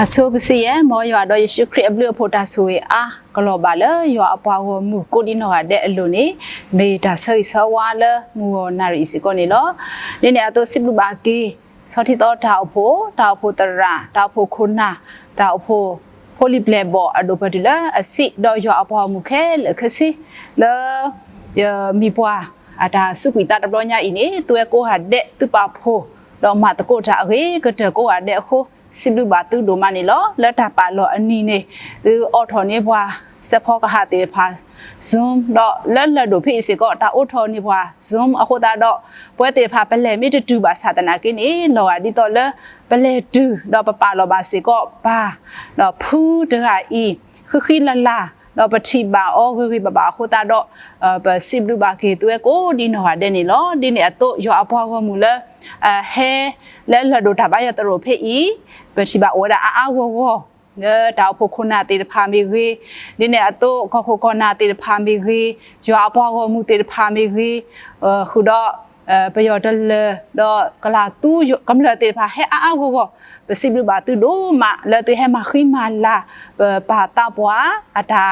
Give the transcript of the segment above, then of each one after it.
အဆိကစံးယဲၢ်, မ်ယွၤဒီးယ့ၣ်ၡူးခရံာ်အဘျုးအဖှိၣ်တၢ်ဆိၣ်ဂ့ၤအါကလီၤဘၣ်လၢယွၤအပှၤဂီၢ်မုၢ်ကိးဒံနီၢ်ဂၤဒဲးအလိၤန့ၣ်, မ့ၢ်တၢ်ဆၢဂ့ၤဆၢဝါလၢမုၢ်ဂီၢ်နၣ်ရံၣ်အံၤစ့ၢ်ကီးန့ၣ်လီၤ. ဒ်န့ၣ်အသိးစံးဘျုးဘၣ်က့ၤ ဆီထံသီတၢ်အိၣ်ဖှိၣ်, တၢ်အိၣ်ဖှိၣ်သရၣ်, တၢ်အိၣ်ဖှိၣ်ခိၣ်နၢ်, တၢ်အိၣ်ဖှိၣ်ဖိလံၤပျဲၢ်ဘီၣ်အဒိၣ်ပၢၢ်တုၤလၢအဆံး, ဒီးယွၤအပှၤဂီၢ်မုၢ်ခဲလၢာ်ခဲဆ့ လၢ ယမံၤပှၢ် အတၢ်စူးကွံာ်သးတဘျီညါအံၤန့ၣ်, သုဝဲကိးဂၤဒဲးသုပာ်ဖှိၣ် ဒီးမၤသကိးတၢ်အဂ့ၤကတၢၢ်ကိးဂၤဒဲးအဃိ, စံးဘျုးဘၣ်သုဒိၣ်မးန့ၣ်လီၤ. လၢတၢ်ပာ်လီၤအနံၤန့ၣ်, သုအိးထီၣ်န့ၢ်ပှၤ စဲးဖီကဟၣ်သ့ၣ်တဖၣ် Zoom ဒီးလၢလၢၢ်ဒိၣ်ဖဲအံၤစ့ၢ်ကီး တၢ်အိးထီၣ်န့ၢ်ပှၤ Zoom အဃိသတးဒီး, ပဝဲသ့ၣ်တဖၣ်ပလဲၤမ့ၢ်တတုၤဘၣ်ဆၣ်သနာ်က့န့ၣ်, လီၤဂာ်ဒ်သိးလၢ ပလဲၤတုၤ ဒီးပပာ်လီၤဘၣ်စ့ၢ်ကီးပၢ် ဒီးဖုတဂၤအံၤ ဃံဃံလၤလၤ, ဒီးပထံၣ်ဘၣ်အီၤဂ့ၤဂ့ၤဘၣ်ဘၣ်အဃိသတးဒီး, ပစံးဘျုးဘၣ်က့ၤသုဝဲကိးဒံနီၢ်ဂၤဒဲးန့ၣ်လီၤ. ဒ်န့ၣ်အသိးယွၤအပှၤဂီၢ်မုၢ်လၢ ဟဲ လၢလၢၢ်ဒိၣ်တၢ်ဘါယွၤသရိာ်ဖဲအံၤ, ပထံၣ်ဘၣ်အိၣ်ဝဲဒၣ်အါအါဂီၢ်ဂီၢ် လၢတၢ်အိၣ်ဖှိၣ်ခိၣ်နၢ်သ့ၣ်တဖၣ်မ့ၢ်ဂ့ၤ, ဒ်န့ၣ်အသိးကီၢ်ခိၣ်ကီၢ်နၢ်သ့ၣ်တဖၣ်မ့ၢ်ဂ့ၤ, ယွၤအပှၤဂီၢ်မုၢ်သ့ၣ်တဖၣ်မ့ၢ်ဂ့ၤ, ဃုာ်ဒီး ပယီၤတလၢၢ် ဒီးကလၤသူကမျၢၢ်သ့ၣ်တဖၣ်ဟဲအါအါဂီၢ်ဂီၢ်, ပစံးဘျုးဘၣ်သုဒိၣ်မး လၢသုဟဲမၤဃံမၤလၤ ပပၢ်သးပှၢ်အတၢ်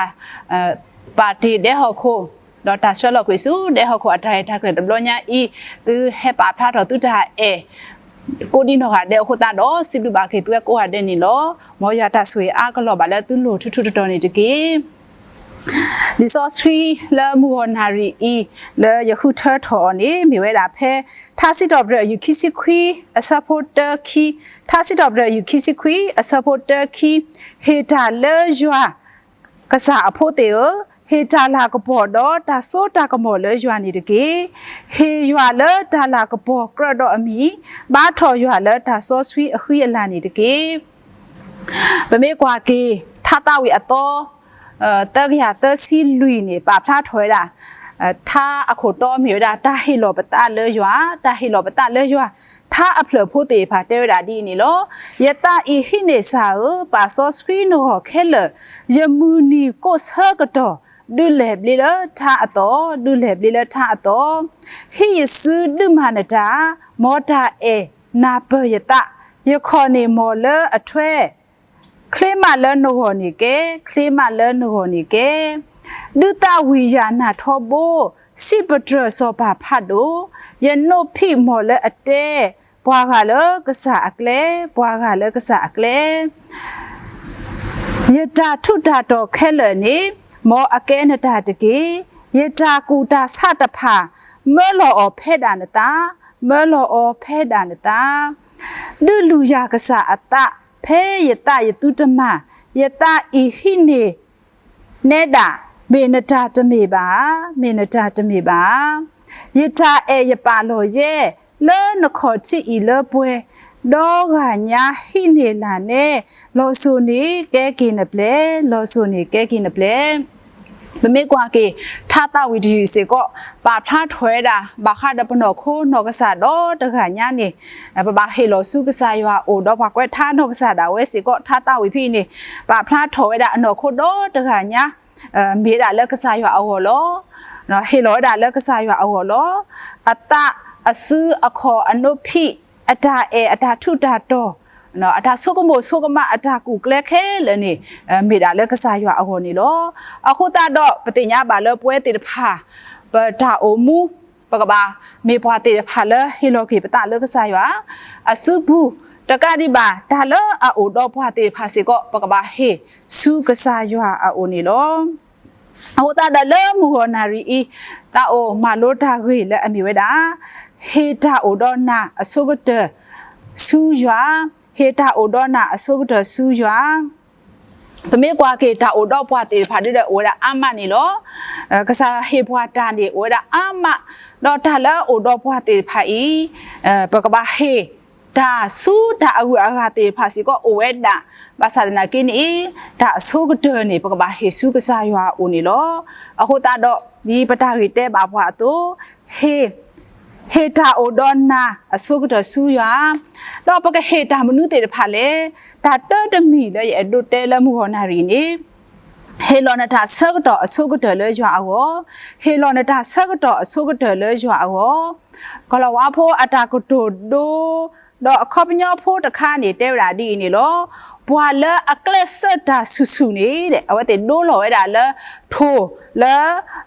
ပာ်တ့ၢ်ဒဲဟီၣ်ခိၣ်, ဒီးတၢ်ဆှၢလီၤကွံာ်ဆူဒဲဟီၣ်ခိၣ်အတၢ်ရဲၣ်တၢ်ကျဲၤတဘျီညါအံၤ, သုဟဲပာ်ဖျါထီၣ်သုတၢ်အဲၣ် ကိးဒံနီၢ်ဂၤဒဲးအဃိသတးဒီး, စံးဘျုးဘၣ်က့ၤသုဝဲကိးဂၤဒဲးန့ၣ်လီၤ. မ်ယွၤတၢ်ဆိၣ်ဂ့ၤအါကလီၤဘၣ်လၢသုလိၤထူးထူးတီၤတီၤန့ၣ်တက့ၢ်. လံာ်စီဆှံလၢမုၢ်ဂီၢ်နၣ်ရံၣ်အံၤ လၢယဃုထၢထီၣ်အီၤန့ၣ် မ့ၢ်ဝဲဒၣ်ဖဲ ထါစံးထီၣ်ပတြၢၤအယုၢ်ခံဆံခွံ အဆၢဖိတၢခံ, ထါစံးထီၣ်ပတြၢၤအယုၢ်ခံဆံခွံ အဆၢဖိတၢခံ, ဟ့ၣ်တၢ်လၢယွၤ ကစၢ်အဖိသ့ၣ်ဧၢ, ဟ့ၣ်တၢ်လၤကပီၤဒီးတၢ်စိတၢ်ကမီၤလၢယွၤန့ၣ်တက့ၢ်. ဟ့ၣ်ယွၤလၢတၢ်လၤကပီၤကြၢးဒီးအမံၤ, ဘါထီၣ်ယွၤလၢတၢ်စီဆှံအဃံအလၤန့ၣ်တက့ၢ်. ပမ့ၢ်ကွၢ်က့ၤ ထါသးဝံၣ်အသီ သၢကယၤသၢဆံလွံၢ်န့ၣ် ပာ်ဖျါထီၣ်ဝဲဒၣ် ထါအခိၣ်တီမ့ၢ်ဝဲဒၣ် တၢ်ဟ့ၣ်လီၤပသးလၢယွၤ, တၢ်ဟ့ၣ်လီၤပသးလၢယွၤ, ထါအဖျၢၣ်ဖိသ့ၣ်တဖၣ်တဲဝဲဒၣ်ဒ်အံၤန့ၣ်လီၤ. ယသးအံၤဟံးန့ၢ်စၢ်ဧၢ, ပာ်စီဆှံနဂီၢ်ခဲလၢာ်, ယမုၢ်နံၤကိးဆၢကတီၢ်, ဒုးလဲၢ်ဘျ့လၢထါအသီ, ဒုးလဲၢ်ဘျ့လၢထါအသီ, ဟံးယစုဒုးမၤနတၢ်, မ်တၢ်အဲၣ်နၢ်ပၢၢ်ယသး, ယခီၣ်န့ၢ်မီၢ်လၢအထွဲ ချ့မးလၢနဂီၢ်န့ၣ်ကဲ, ချ့မးလၢနဂီၢ်န့ၣ်ကဲ, ဒုးသးဝံၣ်ယၤနၢ်ထီဘိ, စံးပတြၢၤစီၤပၤဖးဒိၣ်, ယနိးဖံးမီၢ်လၢအတဲ, ပှၤဂၤလၢကစၢ်အကျဲ, ပှၤဂၤလၢကစၢ်အကျဲ ယတၢ်ထူးတၢ်တီၤခဲလၢာ်န့ၣ်, မ်အကဲနတၢ်တက့ၢ်. ယတၢ်ကူၣ်တၢ်ဆးတဖၣ်, မၢလီၤအီၤဖဲဒၣ်နသး, မၢလီၤအီၤဖဲဒၣ်နသး, ဒုးလူၤယၤကစၢ်အသး, ဖဲယသးယသုတမၤ, ယသးအံၤဟံးန့ၢ် နဲဒၣ်, မ့ၢ်နတၢ်တမ့ၢ်ဘၣ်ဧါ, မ့ၢ်နတၢ်တမ့ၢ်ဘၣ်ဧါ. ယတၢ်အဲၣ်ယပာ်လီၤယဲ, လၢနခီၣ်ထံးအံၤလၢပှဲၤ, ဒီဂၤညါဟံးန့ၢ်လၢ်နဲ, လီၤစိၤန့ၣ်ကဲက့ၤနပျဲၢ်, လီၤစိၤန့ၣ်ကဲက့ၤနပျဲၢ် ပမ့ၢ်ကွၢ်က့ၤ ထါသးဝံၣ်တယုၢ်စ့ၢ်ကီး ပာ်ဖျါထီၣ်ဝဲဒၣ် ဘၣ်ဃးဒီးပနီၢ်ခိနီၢ်ကစၢ်ဒီတဂၤညါန့ၣ်, ပဘၣ်ဟ့ၣ်လီၤဆူကစၢ်ယွၤအအိၣ် ဒီးပှၤကွဲးထါနီၢ်ကစၢ်ဒၣ်ဝဲစ့ၢ်ကီး ထါသးဝံၣ်ဖဲအံၤန့ၣ် ပာ်ဖျါထီၣ်ဝဲဒၣ်အနီၢ်ခိဒီတဂၤညါ မ့ၢ်ဝဲဒၣ်လၢကစၢ်ယွၤအဂီၢ်လီၤ. ဟ့ၣ်လီၤဝဲဒၣ်လၢကစၢ်ယွၤအဂီၢ်လီၤ. အသးအစုအခီၣ်အနိးဖံး အတၢ်အဲၣ်အတၢ်ထူးတၢ်တီၤ အတၢ်ဆိကမိၣ်ဆိကမးအတၢ်ကူၣ်ကျဲခဲလၢာ်န့ၣ် မ့ၢ်ဒၣ်လၢကစၢ်ယွၤအဂီၢ်န့ၣ်လီၤ. အဃိသတးဒီး ပသ့ၣ်ညါဘၣ်လၢပဝဲသ့ၣ်တဖၣ် ပတၢ်အိၣ်မူ ပကဘၣ်မ့ၢ်ပှၤသ့ၣ်တဖၣ်လၢဟ့ၣ်လီၤက့ၤပသးလၢကစၢ်ယွၤ အစုပူၤ တကးဒံးဘၣ် တၢ်လၢအအိၣ်ဒီးပှၤသ့ၣ်တဖၣ်စ့ၢ်ကီး ပကဘၣ်ဟ့ၣ်ဆူကစၢ်ယွၤအအိၣ်န့ၣ်လီၤ. အဃိသတးဒီးလၢမုၢ်ဂီၢ်နၣ်ရံၣ်အံၤ သးအိၣ်မၤလိတၢ်ဂ့ၢ်လၢအမ့ၢ်ဝဲဒၣ် ဟ့ၣ်တၢ်အိၣ်ဒီးနၤအဆိကတၢၢ်ဆူယွၤ, ဟ့ၣ်တၢ်အိၣ်ဒီးနၤအဆိကတၢၢ်ဆူယွၤ ပမ့ၢ်ကွၢ်က့ၤတၢ်အိၣ်ဒီးပှၤသ့ၣ်တဖၣ်ဒ်ဒီးအိၣ်ဝဲဒၣ်အါမးန့ၣ်လီၤ. ကစၢ်ဟ့ၣ်ပှၤတၢ်န့ၣ်အိၣ်ဝဲဒၣ်အါမး, ဒီးတၢ်လၢအအိၣ်ဒီးပှၤသ့ၣ်တဖၣ်အံၤ ပကဘၣ်ဟ့ၣ်တၢ်ဆူတၢ်အဂုၤအဂၤသ့ၣ်တဖၣ်စ့ၢ်ကီးအိၣ်ဝဲဒၣ်, ဘၣ်ဆၣ်သနာ်က့န့ၣ် တၢ်အဆိကတၢၢ်န့ၣ် ပကဘၣ်ဟ့ၣ်ဆူကစၢ်ယွၤအအိၣ်န့ၣ်လီၤ. အဃိသတးဒီး ဒ်ပတၢ်ဂ့ၢ်တဲဘၣ်ပှၤအသိး ဟ့ၣ် ဟ့ၣ်တၢ်အိၣ်ဒီးနၤအဆိကတၢၢ်ဆူယွၤ, ဒီးပကဟ့ၣ်တၢ်မနုၤသ့ၣ်တဖၣ်လဲၣ်. တၢ်တၢတမံၤလၢယအဲၣ်ဒိးတဲလၢမုၢ်ဂီၢ်နၣ်ရံၣ်န့ၣ် ဟ့ၣ်လီၤနတၢ်ဆၢကတီၢ်အဆိကတၢၢ်လၢယွၤအဂီၢ်, ဟ့ၣ်လီၤနတၢ်ဆၢကတီၢ်အဆိကတၢၢ်လၢယွၤအဂီၢ်, ကလီၤဝါဖိအတၢ်ကတိၤဒိ ဒီးအခီပညီဖိတခါန့ၣ် တဲဝဲဒၣ်ဒ်အံၤန့ၣ်လီၤ. ပှၤလၢအကျဲးစၢးတၢ်ဆူၣ်ဆူၣ်န့ၣ် အဝဲသ့ၣ်ဒိလီၤဝဲဒၣ်လၢ ထိၣ်လၢ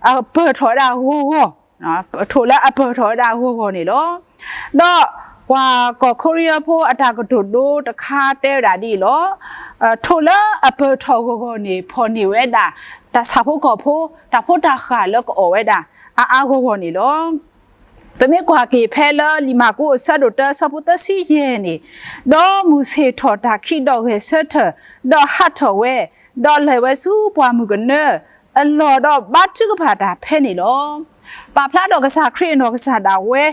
အပၢၢ်ထီၣ်ဝဲဒၣ်ဂီၤဂီၤ, ထိၣ်လၢအပၢၢ်ထီၣ်ဝဲဒၣ်ဂီၤဂီၤန့ၣ်လီၤ. ဒီးပှၤကီၢ်ခိရံယါဖိအတၢ်ကတိၤဒိတခါတဲဝဲဒၣ်ဒ်အံၤလီၤ. ထိၣ်လၢအပၢၢ်ထီၣ်ဂီၤဂီၤန့ၣ် ဖီၣ်န့ၢ်ဝဲဒၣ် တၢ်ဆၣ်ဖိကီၢ်ဖိ တၢ်ဖိတၢ်ဃၢ်လၢကအီၣ်ဝဲဒၣ် အါအါဂီၢ်ဂီၢ်န့ၣ်လီၤ. ပမ့ၢ်ကွၢ်က့ၤဖဲလၢလံာ်မၢ်ကူးအဆၢဒိၣ်တၢ အဆၢဖိသၢဆံယဲၢ်န့ၣ်, ဒီးမုၢ်ဆ့ၣ်ထီၣ်တၢ်ခံးဒီးဂဲၤဆၢထၢၣ်, ဒီးဟးထီၣ်ဝဲ, ဒီးလဲၤဝဲဆူပှၢ်မုၢ်ကနၢအလီၢ် ဒီးဘါထုကဖၣ်တၢ်ဖဲန့ၣ်လီၤ. ပာ်ဖျါထီၣ်ကစၢ်ခရံာ်အနီၢ်ကစၢ်ဒၣ်ဝဲ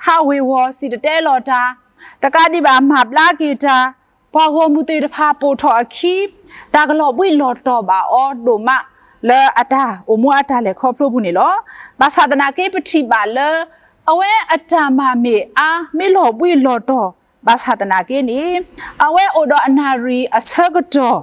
ဟးဝ့ၤဝီၤစံၣ်တဲၤတဲလီၤတၢ်, တကးဒံးဘၣ်မၤဘျါက့ၤတၢ်, ပှၤဂီၢ်မုၢ်သ့ၣ်တဖၣ်ပိာ်ထီၣ်အခံ, တၢ်ကလီၤဘှံးလီၤတီၤဘၣ်အီၤဒိၣ်မး လၢအတၢ်အိၣ်မူအတၢ်လဲၤခီဖျိပူၤန့ၣ်လီၤ. ဘၣ်ဆၣ်သနာ်က့ပထံၣ်ဘၣ်လၢ အဝဲအတၢ်မၤမ့ၢ်အါ မ့ၢ်လီၤဘှံးလီၤတီၤ ဘၣ်ဆၣ်သနာ်က့န့ၣ်, အဝဲအိၣ်ဒီးအနၣ်ရံၣ်အဆၢကတီၢ်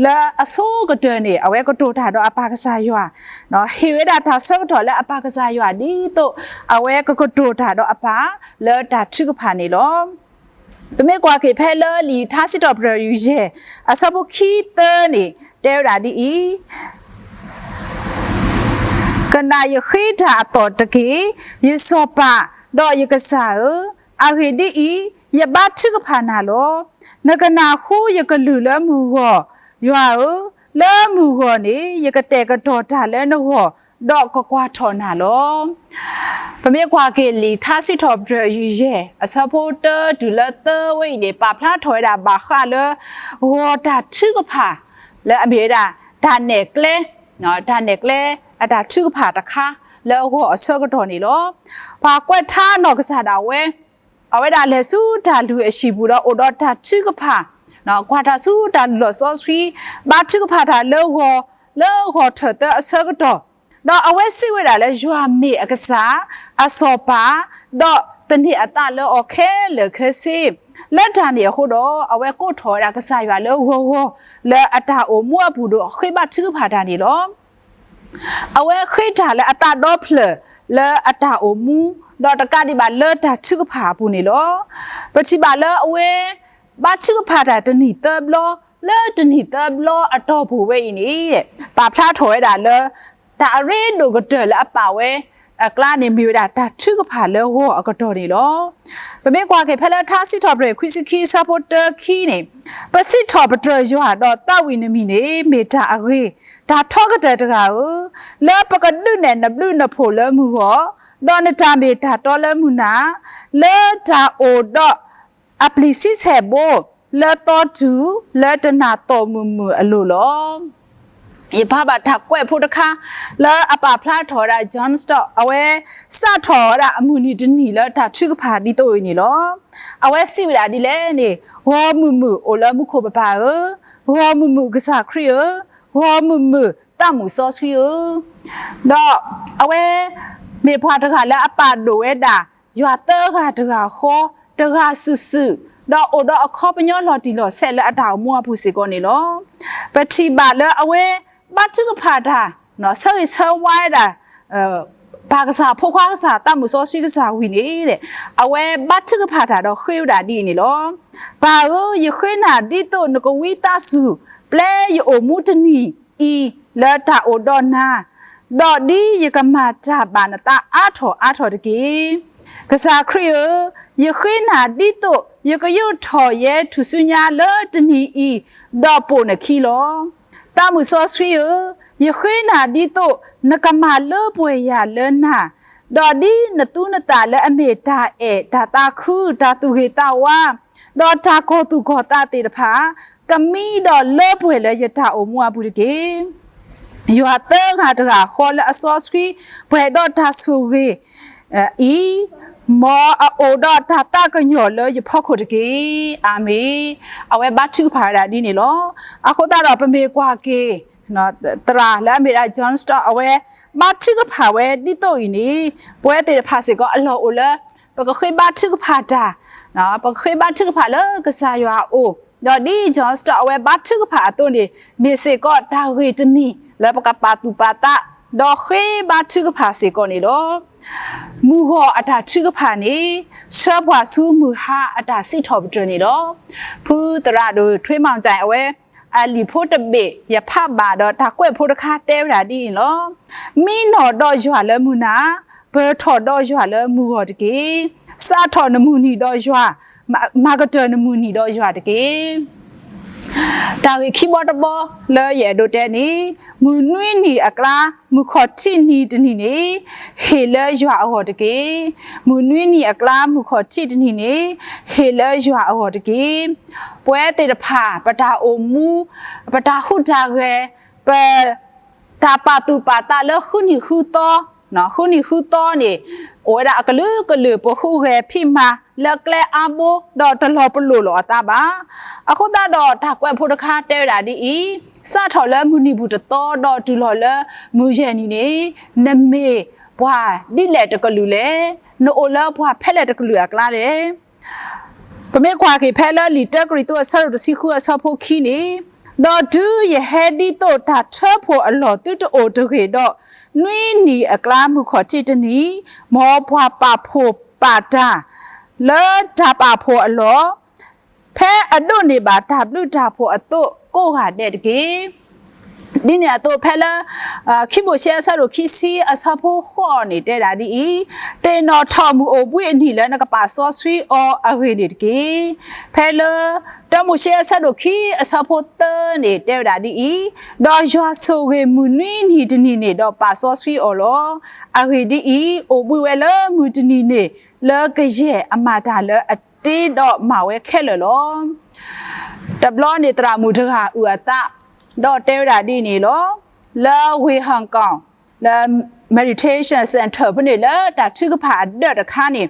လၢအဆိကတၢၢ်န့ၣ် အဝဲကတိၤတၢ်ဒီးအပၢ်ကစၢ်ယွၤ, ဟ့ၣ်ဝဲဒၣ်တၢ်ဆၢကတီၢ်လၢအပၢ်ကစၢ်ယွၤဒ်သိး အဝဲကကတိၤတၢ်ဒီးအပၢ်လၢတၢ်ထုကဖၣ်န့ၣ်လီၤ. ပမ့ၢ်ကွၢ်က့ၤဖဲလၢလံာ်ထါစံးထီၣ်ပတြၢၤယဲၢ် အဆၢဖိခံသၢန့ၣ် တဲဝဲဒၣ်ဒ်အံၤ, ကနၣ်ယဃ့တၢ်အသီၣ်တက့ၢ်, ယစီၤပၤ, ဒီးယကစၢ်ဧၢ, အဂ့ၢ်ဒ်အံၤ, ယဘါထုကဖၣ်နၤလီၤ. နကနၢ်ဟူယကလုၢ်လၢမုၢ်ဂီၢ်, ယွၤဧၢ, လၢမုၢ်ဂီၢ်န့ၣ် ယကတဲာ်ကတီၤတၢ်လၢနဂီၢ်, ဒီးကကွၢ်ထီၣ်နၤလီၤ. ပမ့ၢ်ကွၢ်က့ၤလံာ်ထါစံးထီၣ်ပတြၢၤယဲၢ် အဆၢဖိတၢတုၤလၢသၢဝဲအံၤန့ၣ် ပာ်ဖျါထီၣ်ဝဲဒၣ်ဘၣ်ဃးလၢ ဂီၤတၢ်ထုကဖၣ် လၢအမ့ၢ်ဝဲဒၣ် တၢ်နဲၣ်ကျဲ, တၢ်နဲၣ်ကျဲအတၢ်ထုကဖၣ်တခါ လၢဂီၤအဆၢကတီၢ်န့ၣ်လီၤ. ပှၤကွဲးထါနီၢ်ကစၢ်ဒၣ်ဝဲ အဝဲဒၣ်လဲၤဆူတၢ်လုၢ်အဟံၣ်ပူၤဒီးအိၣ်ဒီးတၢ်ထုကဖၣ်, ကွၢ်တၢ်ဆူတၢ်လုၢ်လီၢ်စီဆှံ, ဘါထုကဖၣ်တၢ်လၢဂီၤ, လၢဂီၤထၢၣ်သၢအဆၢကတီၢ်, ဒီးအဝဲစံးဝဲဒၣ်လၢယွၤမ့ၢ်အကစၢ်, အစီၤပၤ, ဒီးသန့ၤအသးလၢအီၤခဲလၢာ်ခဲဆ့, လၢတၢ်န့ၣ်အဃိဒီး အဝဲကိးထီၣ်ဝဲဒၣ်ကစၢ်ယွၤလၢဂီၤဂီၤ လၢအတၢ်အိၣ်မူအပူၤဒီးဃ့ဘါထုကဖၣ်တၢ်န့ၣ်လီၤ. အဝဲဃ့တၢ်လၢအသးဒီဖျၢၣ်လၢအတၢ်အိၣ်မူ, ဒီးတကးဒံးဘၣ်လၢတၢ်ထုကဖၣ်အပူၤန့ၣ်လီၤ. ပထံၣ်ဘၣ်လၢအဝဲ ဘါထုကဖၣ်တၢ်တနံၣ်သၢဘျီ, လၢတနံၣ်သၢဘျီအတီၢ်ပူၤဝဲအံၤန့ၣ် ပာ်ဖျါထီၣ်ဝဲဒၣ်လၢ တၢ်အရ့ဒိၣ်ကတၢၢ်လၢအပာ်ဝဲ အကျါန့ၣ်မ့ၢ်ဝဲဒၣ်တၢ်ထုကဖၣ်လၢဂီၤအကတီၢ်န့ၣ်လီၤ. ပမ့ၢ်ကွၢ်က့ၤဖဲလၢထါစံးထီၣ်ပတြၢၤခွံဆံခံအဆၢဖိတၢခံန့ၣ်, ပစံးထီၣ်ပတြၢၤယွၤဒီးသးဝံၣ်နမံၤန့ၣ် မ့ၢ်တၢ်အဂ့ၤ, တၢ်ထီကတၢၢ်တဂၤဧၢ, လၢပကဒုးနဲၣ်နဘျုးနဖှိၣ်လၢမုၢ်ဂီၢ်, ဒီးနတၢ်မ့ၢ်တၢ်တီလၢမုၢ်နၤ, လၢတၢ်အိၣ်ဒီး အပျံၤဆံဆဲၣ်ဘိ လၢသီတူၢ် လၢတနၢ်သီၣ်မုာ်မုာ်အလိၤလီၤ. ယဖးဘၣ်တၢ်ကွဲးဖိတခါ လၢအပာ်ဖျါထီၣ်ဝဲဒၣ် John Stott အဝဲစးထီၣ်ဝဲဒၣ်အမုၢ်နံၤတနံၤလၢတၢ်ထုကဖၣ်ဒ်သိးအံၤန့ၣ်လီၤ. အဝဲစံးဝဲဒၣ်ဒ်လဲၣ်န့ၣ်, ဂီၢ်မုာ်မုာ်အိၣ်လၢမူခိၣ်ပပၢ်ဧၢ, ဂီၢ်မုာ်မုာ်ကစၢ်ခရံာ်ဧၢ, ဂီၢ်မုာ်မုာ်သးမုာ်စီဆှံဧၢ. ဒီးအဝဲ မ့ၢ်ပှၤတဂၤလၢအပာ်ဒိၣ်ဝဲဒၣ် ယွၤသၢဂၤတဂၤဃီ, တဂၤစုာ်စုာ်, ဒီးအိၣ်ဒီးအခီပညီလီၤတံၢ်လီၤဆဲးလၢအတၢ်အိၣ်မူအပူၤစ့ၢ်ကီးန့ၣ်လီၤ. ပထံၣ်ဘၣ်လၢအဝဲ ဘါထုကဖၣ်တၢ်, ဆၢဂ့ၤဆၢဝါဝဲဒၣ် ပၢ်ကစၢ်ဖိခွါကစၢ်သးမုာ်စီဆှံကစၢ်ဝံၤန့ၣ်, အဝဲဘါထုကဖၣ်တၢ်ဒီးဃ့ဝဲဒၣ်ဒ်အံၤန့ၣ်လီၤ. ပၢ်ဧၢ, ယဃ့နၤဒ်သိးနကဝံသးစူၤ ပျဲယအိၣ်မူတနံၤအံၤလၢတၢ်အိၣ်ဒီးနၤ, ဒီးဒ်ယကမၤတၢ်ဘၣ်နသးအါထီၣ်အါထီၣ်တက့ၢ်. ကစၢ်ခရံာ်ဧၢ, ယဃ့နၤဒ်သိးယကယူးထီၣ်ယဲထူၣ်စုညါလၢတနံၤအံၤ, ဒီးပိာ်နခံလီၤ. သးမုာ်စီဆှံဧၢ, ယဃ့နၤဒ်သိး နကမၤလၢပှဲၤယၤလၢနၤ, ဒီးဒ်နသူနသးလၢအမ့ၢ်တၢ်အဲၣ်, တၢ်သးခု, တၢ်သူၣ်ဂ့ၤသးဝါ, ဒီးတၢ်ကီၤသူၣ်ကီၤသးသ့ၣ်တဖၣ်, ကမံဒီးလၢပှဲၤလၢယတၢ်အိၣ်မူအပူၤတက့ၢ်. ယွၤသၢဂၤတဂၤဃီလၢအစီဆှံ ပှဲၤဒီးတၢ်ဆိၣ်ဂ့ၤအံၤ, မ်အအိၣ်ဒီးတၢ်သးကညီၤလၢယဖီခိၣ်တက့ၢ်. အၤမ့ၣ်. အဝဲဘါထုကဖၣ်ဝဲဒၣ်ဒ်န့ၣ်လီၤ. အဃိသတးဒီးပမ့ၢ်ကွၢ်က့ၤ သရၣ်လၢအမ့ၢ်ဒၣ် John Stott အဝဲဘါထုကဖၣ်ဝဲဒ်သိးအံၤန့ၣ်, ပဝဲသ့ၣ်တဖၣ်စ့ၢ်ကီးအလီၢ်အိၣ်လၢ ပကဃ့ဘါထုကဖၣ်တၢ်, ပကဃ့ဘါထုကဖၣ်လၢကစၢ်ယွၤအအိၣ်, ဒီးဒ် John Stott အဝဲဘါထုကဖၣ်အသိးန့ၣ် မ့ၢ်စ့ၢ်ကီးတၢ်ဂ့ၢ်တမံၤလၢပကပာ်သူၣ်ပာ်သး, ဒီးဃ့ဘါထုကဖၣ်စ့ၢ်ကီးန့ၣ်လီၤ. မုၢ်ဂီၤအတၢ်ထုကဖၣ်န့ၣ် ဆှၢပှၤဆူမုၢ်ဟါအတၢ်စံးထီၣ်ပတြၢၤန့ၣ်လီၤ. ဖုသရၣ်ဒိၣ်ထွ့မီၣ်ကၠဲၣ် အဝဲ အလံာ်ဖိတဘ့ၣ် ယဖးဘၣ်ဒီးတၢ်ကွဲးဖိတခါတဲဝဲဒၣ်ဒ်အံၤလီၤ. မံနီၣ်ဒီးယွၤလၢမုၢ်နၤ, ပၢၢ်ထီၣ်ဒီးယွၤလၢမုၢ်ဂီၤတက့ၢ်. စးထီၣ်နမုၢ်နံၤဒီးယွၤ, မၤကတၢၢ်နမုၢ်နံၤဒီးယွၤတက့ၢ်. တၢ်ဂ့ၢ်ခံဘီတဘီလၢယအဲၣ်ဒိးတဲန့ၣ်, မုၢ်နွံနံၤအကျါ မုၢ်ခီၣ်ထံးနံၤတနံၤန့ၣ် ဟ့ၣ်လၢယွၤအဂီၢ်တက့ၢ်. မုၢ်နွံနံၤအကျါ မုၢ်ခီၣ်ထံးတနံၤန့ၣ် ဟ့ၣ်လၢယွၤအဂီၢ်တက့ၢ်. ပဝဲသ့ၣ်တဖၣ် ပတၢ်အိၣ်မူ, ပတၢ်ဟူးတၢ်ဂဲၤ, ပ တၢ်ပာ်သူၣ်ပာ်သးလၢဃုနံၤဃုသီ, ဃုနံၤဃုသီန့ၣ် အိၣ်ဝဲဒၣ်အကလုာ်ကလုာ် ပဟူးဂဲၤဖံးမၤလၢကျဲအါဘိ ဒီးတလီၤပလိာ်လီၤအသးဘၣ်. အဃိသတးဒီးတၢ်ကွဲးဖိတခါတဲဝဲဒၣ်ဒ်အံၤ, စးထီၣ်လၢမုၢ်နံၤပူၤတသီဒီးတုၤလီၤလၢမုၢ်ယဲၢ်နံၤန့ၣ် နမ့ၢ်ပှၤဒ်လဲၣ်တကလုာ်လဲၣ်, နအိၣ်လၢပှၤဖဲလဲၣ်တကလုာ်အကျါလဲၣ်. ပမ့ၢ်ကွၢ်က့ၤဖဲလၢလံာ်တၢကရံၣ်သူးအဆၢဒိၣ်တဆံဃုအဆၢဖိခံန့ၣ်, ဒီးတုၤယဟဲဒ်သိးတၢ်ထၢဖှိၣ်အလီၢ်သုတအိၣ်တဂ့ၤဒီး, နွံနံၤအကျါမုၢ်ခီၣ်ထံးတနံၤ, မ်ပှၤပာ်ဖှိၣ်ပာ်တၢ် လၢတၢ်ပာ်ဖှိၣ်အလီၢ်, ဖဲအဒိးန့ၢ်ဘၣ်တၢ်ဘျုးတၢ်ဖှိၣ်အသိးကိးဂၤဒဲးတက့ၢ်. ဒ်န့ၣ်အသိးဖဲလၢ ခံမိၤၡ့အဆၢဒိၣ်ခံဆံအဆၢဖိဃိးန့ၣ်တဲဒၣ်ဒ်အံၤ, သ့ၣ်နီၣ်ထီၣ်မုၢ်အိၣ်ဘှံးအနံၤလၢနကပာ်စီဆှံအီၤအဂ့ၢ်န့ၣ်တက့ၢ်. ဖဲလၢ တၢမိၤၡ့အဆၢဒိၣ်ခံအဆၢဖိသၢန့ၣ်တဲဝဲဒၣ်ဒ်အံၤ, ဒီးယွၤဆိၣ်ဂ့ၤမုၢ်နွံနံၤတနံၤန့ၣ်ဒီးပာ်စီဆှံအီၤလီၤ. အဂ့ၢ်ဒ်အံၤ, အိၣ်ဘှံးဝဲလၢမုၢ်တနံၤန့ၣ် လၢကယဲၢ်အမၤတၢ်လၢအတ့ဒီးမၤဝဲခဲလၢာ်လီၤ. တဘျီန့ၣ်သရၣ်မုၣ်တဂၤအုၣ်အသး ဒီးတဲဝဲဒၣ်ဒ်န့ၣ်လီၤ. လၢဝ့ၢ်ဟီၣ်ကီၣ် လၢ meditation center ဖဲန့ၣ်လၢတၢ်ထုကဖၣ်အဒၢးတခါန့ၣ်